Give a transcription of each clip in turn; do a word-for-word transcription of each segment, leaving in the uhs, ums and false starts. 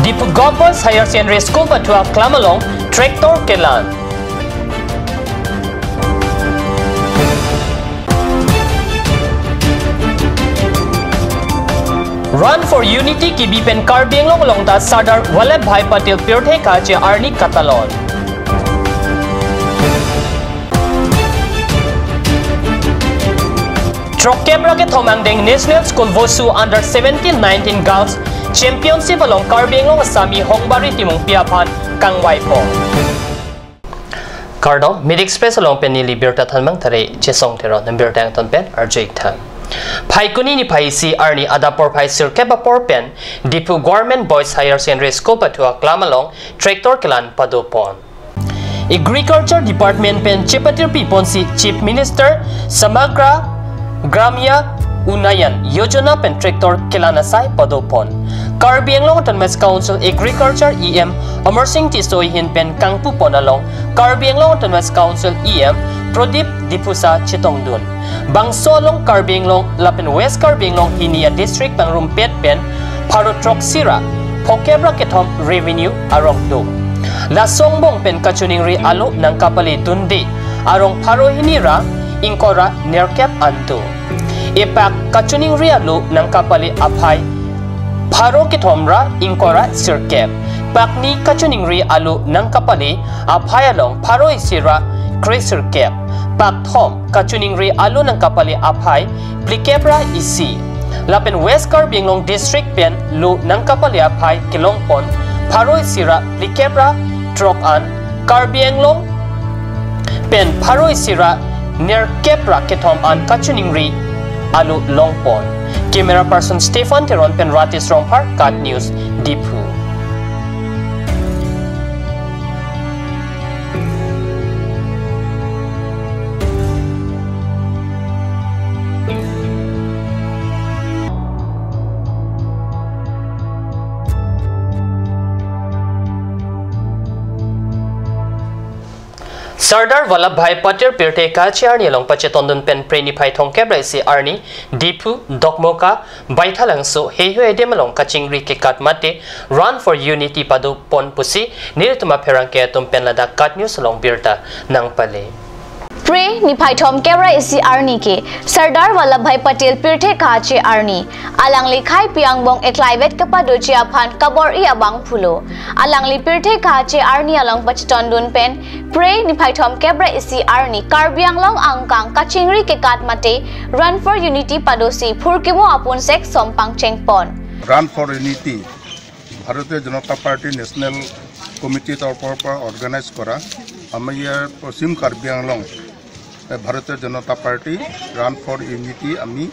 Diphu Govt Boys Higher Secondary School pathu aklam along tractor kelan. Run for Unity kebi pen Karbi Anglong along ta Sardar Vallabhbhai Patel pirthe kache arni katalon. Throkkep ra kethom angdeng National School Wushu Under seventeen nineteen Girls Championship along Karbi Anglong Assami Hongbari Timungpi aphan kangvai pon. Kardom, Midi Express along pen neli birta thanmang thare Chesong Teron, nam birta angton pen arju-ik tha. Phaikuni niphai isi arni adap porphai sirkep apor pen Diphu Government Boys Higher Secondary School pathu aklam along tractor kelan padopon. Agriculture Department pen chepatirpi ponsi Chief Minister Samagra Gramya Unnayan Yojana pen tractor kelan asai padopon. Karbi Anglong Autonomous Council Agriculture E M Amarsing Tisso ahin pen kangpupon along Karbi Anglong Autonomous Council E M Pradip Diphusa chetongdun. Bangso along Karbi Anglong lapen West Karbi Anglong hini a-district pangrumpet pen pharo throksi ra phokep ra kethom revenue arong do. Laso angbong pen kachiningri alu nangkapale dunde arong pharo hini ra ingkoi ra nerkep an do. Epak kachiningri alu nangkapale aphai pharo kethom ra ingkoi ra sirkep. Pakni kachiningri alu nangkapale aphai along pharo isi ra kre sirkep. Pakthom kachiningri alu nangkapale aphai phlikep ra isi. Lapen West Karbi Anglong District pen lu nangkapale aphai kelongpon pharo isi ra phlikep ra throk an, Karbi Anglong pen pharo isi ra nerkep ra kethom an kachiningri alu longpon. Camera person Stephen Teron pen Ratis Rongphar, KAT News, Diphu. Sardar Vallabhbhai Patel pirthe kache arni along pachetongdun pen Phre niphai thomkep ra isi arni Diphu, Dokmoka, Baithalangso heihui adim along kachingri kekat mate Run for Unity padopon pusi nelitum apherangke atum pen ladak KAT News along birta nangpale. Phre niphai thomkep ra isi arni ke Sardar Vallabhbhai Patel pirthe kache arni. Alangli khaipi angbong eklaivet kepadoji aphan kabor-i abangphu lo. Alangli pirthe kache arni along pachetongdun pen Phre niphai thomkep ra isi arni Karbi Anglong angkang kachingri kekat mate Run for Unity padosi phurkimo apunsek som pangchengpon. Run for Unity, ভাৰতীয় জনতা party national কমিটিৰ তৰফৰ পৰা অৰ্গেনাইজ কৰা আমাৰ ইয়াৰ পশ্চিম কাৰ্বি আংলং, এ, ভাৰতীয় জনতা party run for unity আমি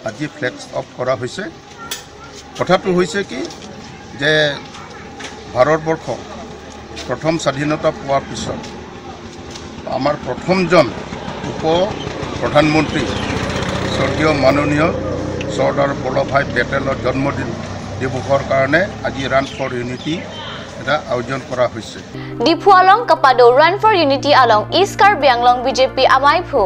আজি Flags of কৰা হৈছে। কথাটো হৈছে কি যে ভাৰতবৰ্ষ প্ৰথম স্বাধীনতা পোৱাৰ পিছত আমাৰ প্ৰথমজন উপ প্ৰধানমন্ত্ৰী স্বৰ্গীয় মাননীয় চৰ্দাৰ বল্লভভাই পেটেলৰ জন্মদিন দিৱসৰ কাৰণে আজি ৰাণ ফৰ ইউনিটি এটা আয়োজন কৰা হৈছে। Diphu along kapado Run for Unity along East Karbi Anglong B J P amaiphu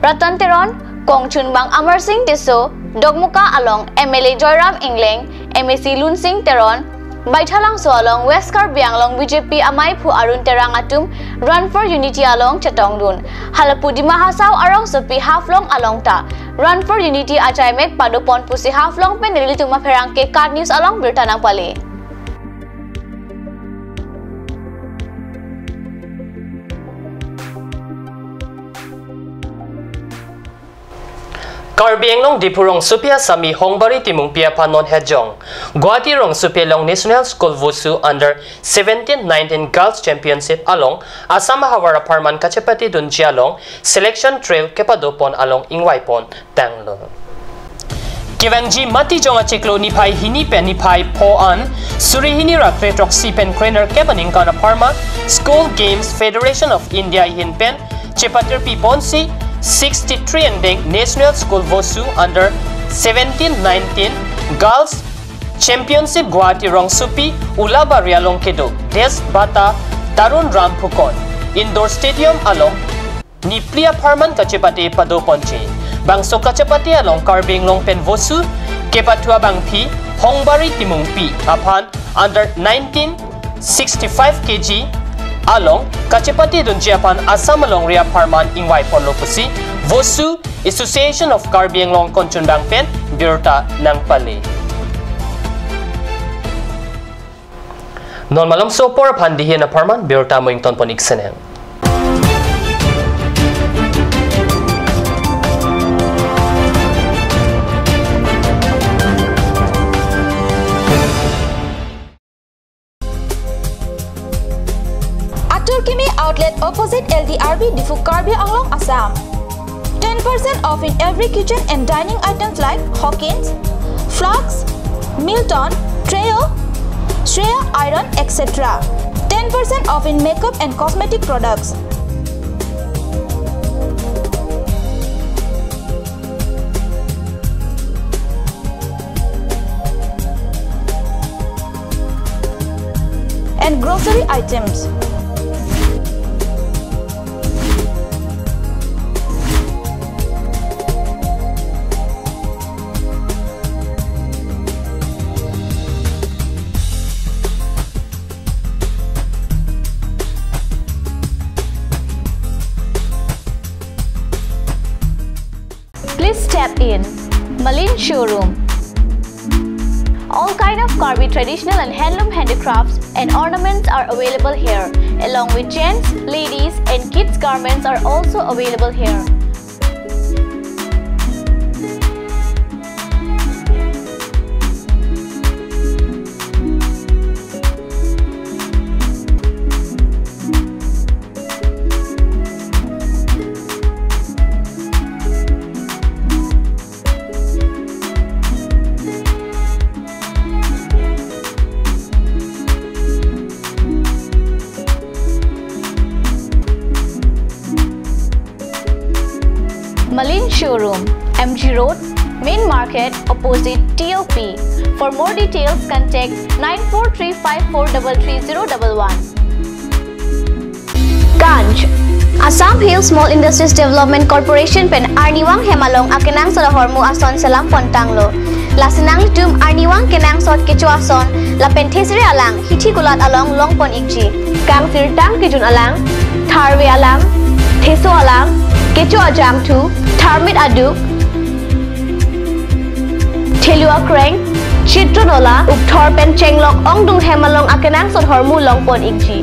Ratan Teron, kongchunbang Amarsing Tisso, Dokmoka along M L A Joyram Engleng, M A C Lunsing Teron, Baithalangso along West Karbi Anglong B J P amaiphu Arun Terang atum Run for Unity along chetongdun. Halapu Dima Hasao arongsopi Haflong along ta Run for Unity achaimek padopon pusi Haflong pen nelitum apherangke KAT News along birta nangpale. Karbi Anglong Diphu rongsopi Assami Hongbari Timungpi aphan non hejong Guwahati rongsopi along National School Wushu Under seventeen nineteen Girls Championship along Assam ahavar apharman kachepatidunji along selection trial kepadopon along ingvaipon tanglo. Kevangji Matijong achiklo niphai hini pen niphai pho an suri hini ra kre throksi pen krenerkep aningkan apharman School Games Federation of India ahin pen chepatirpi ponsi sixty-three angdeng National School Wushu Under seventeen nineteen Girls Championship Guwahati rongsopi Ulabari along kedo Desh Bhata Tarun Ram Phukon Indoor Stadium along niphli apharman kachepate padoponji. Bangso kachepate along Karbi Anglong pen Wushu kepathu abangpi Hongbari Timungpi aphan under nineteen sixty-five K G along kachepatedunji aphan Assam alongri apharman ingvaiponlo pusi VOSU, Association of Karbi Anglong Kongchunbang pen birta nangpale. Non malomso apor aphan dihen apharman birta mo ingtonpon-ik senang. Atur Kimi Outlet, opposite L D R B, Diphu, Karbi Anglong, Assam. Ten percent off in every kitchen and dining items like Hawkins, flasks, Milton, Treo, Shreya iron, et cetera. Ten percent off in makeup and cosmetic products. And grocery items. Please step in. Malin Showroom. All kind of Karbi traditional and handloom handicrafts and ornaments are available here, along with gents, ladies, and kids garments are also available here. Malin Showroom, M G Road, Main Market, opposite T O P. For more details, contact nine four three five four double three zero double one. Ganj. Assam Hill Small Industries Development Corporation pen arnivang hem along akenangsot ahormu ason selam pontanglo. Lasi nanglitum arnivang kenangsot kecho ason lapen thesere alang hithi kulat along longpon-ikji. Kangsirtang kejun alang, tharve alang, theso alang, kecho ajangthu, tharmit aduk, thelu akreng, chitron ola, ukthor pen chenglok ongdung hem along akenangsot ahormu longpon-ikji.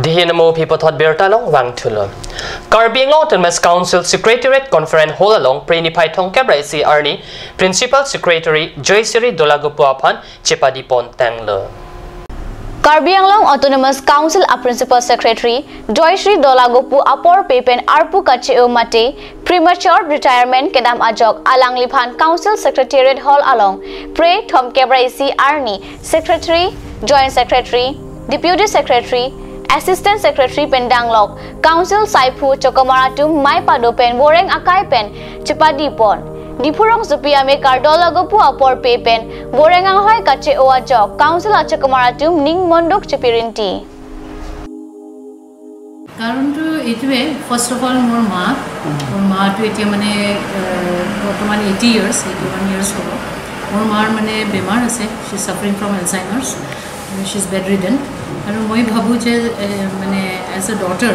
Dihen amo aphi puthot birta along vangthulo. Karbi Anglong Autonomous Council Secretariat Conference Hall along Phre niphai thomkep ra isi arni Principal Secretary Joyshri Dolagupu aphan chepadi pontanglo. Karbi Anglong Autonomous Council a Principal Secretary Joyshri Dolagupu apor pe pen arpu kache-o mate premature retirement kedam ajok alangliphan Council Secretariat Hall along Phre thomkep ra isi arni Secretary, Joint Secretary, Deputy Secretary, Assistant Secretary pen danglok Council saiphu chokomar atum mei pado pen voreng akai pen chepadi pon. Diphu rongsopi amekar Dolagupu apor pe pen voreng anghoi kache-o ajok Council achokomar atum ning monduk chepirinti. Kanun tu itu eh, first of all, mor ma, mor ma tu etia mane, eh, bortoman eighty years, eighty-one years hobo. Mor mar mane bemar ase, she's suffering from Alzheimer's, she's bedridden. Aru moi bhabu je, eh, mane as a daughter,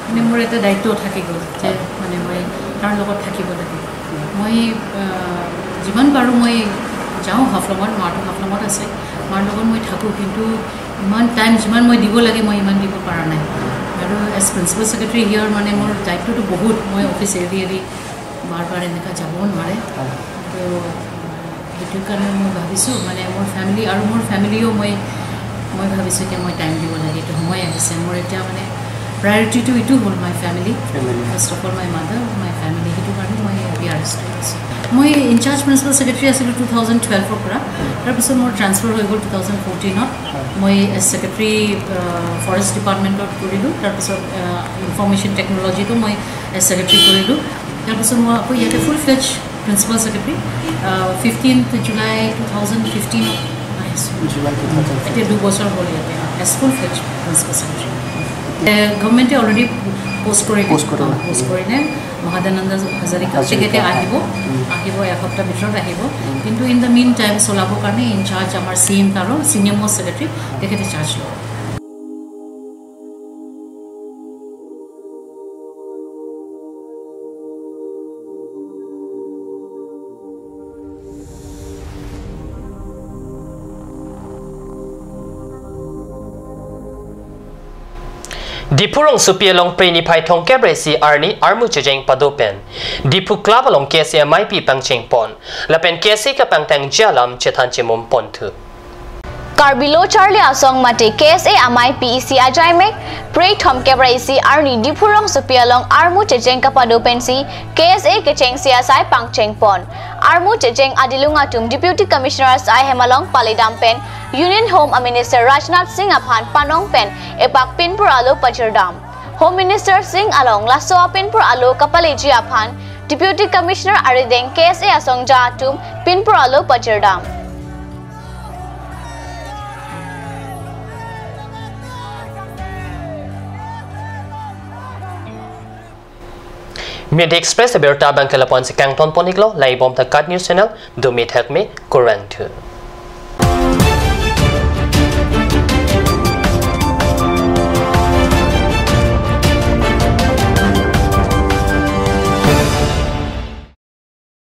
mane mor eta daityo thaki gol, je mane moi tar logot thakibo lage. Moi, eh, jiman paru moi jao Haflongot, mar tu Haflongot ase, mar logot moi thaku, kintu iman time jiman moi dibo lage, moi iman dibo para nai. Aru as Principal Secretary here, mane mor daityo tu bohut, moi office area area bar bar eneka jabo nware. To, eh, etu karone moi bhabisu, mane mor family aru mor familyo moi, moi bhabisu je moi time dibo lage, to somoi ahise. Mor etia mane priority tu itu hol my family. Family. First of all, my mother, my family, সেইটো কাৰণে মই বিয়াৰ ষ্টুডেণ্ট আছোঁ। মই in-charge principal secretary আছিলোঁ two thousand টুৱেলভৰ পৰা। তাৰপিছত মোৰ ট্ৰেন্সফাৰ হৈ গ'ল টু থাউজেণ্ড ফ'ৰ্টিনত। হয়। মই এজ ছেক্ৰেটাৰী, আহ, ফৰেষ্ট ডিপাৰ্টমেণ্টত কৰিলোঁ। তাৰপিছত, আহ, ইনফৰমেশ্যন টেকন'লজিটো মই এজ ছেক্ৰেটাৰী কৰিলোঁ। তাৰপিছত মই আকৌ ইয়াতে ফুল ফ্লেজ প্ৰিন্সিপাল ছেক্ৰেটাৰী, আহ, ফিফটিন্থ জুলাই টু থাউজেণ্ড ফিফটিনত আহিছোঁ। July two thousand fifteen. এতিয়া দুবছৰ হ'ল ইয়াতে as full fledge principal secretary. গভৰ্ণমেণ্টে অলৰেডি পোষ্ট কৰি পোষ্ট কৰিলে। পোষ্ট কৰিলে। মহাদয়ানন্দ হাজৰিকা হাজৰিকা, তেখেতে হয়। আহিব। উম। আহিব, এসপ্তাহ ভিতৰত আহিব। উম। কিন্তু ইন দ্য মিন টাইম চলাবৰ কাৰণে ইনচাৰ্জ আমাৰ চি এম আৰু ছিনিয়ৰ মষ্ট ছেক্ৰেটাৰী, তেখেতে চাৰ্জ ল'ব। Diphu rongsopi along Phre niphai thomkep ra isi arni armu chejeng pado pen Diphu Club along K S A M I P pangcheng pon lapen K S A kepangthangji alam chethan chemum ponthu. Karbi Lo Charli Asong mate K S A M I P isi ajai mek Phre thomkep ra isi arni Diphu rongsopi along armu chejeng kapado pensi K S A kechengsi asai pangcheng pon. Armu chejeng adilung atum Deputy Commissioner asai hem along paledam pen Union Home Minister Rajnath Singh aphan panong pen epak pinpur alo pajirdam. Home Minister Singh along laso apinpur alo kapaleji aphan Deputy Commissioner arideng K S A asongja atum pinpur alo pajirdam. Midi Express abirta abangke lapu-an si kangton pon iklo, laibom ta KAT News Channel, dumi thakme, kurvangthu.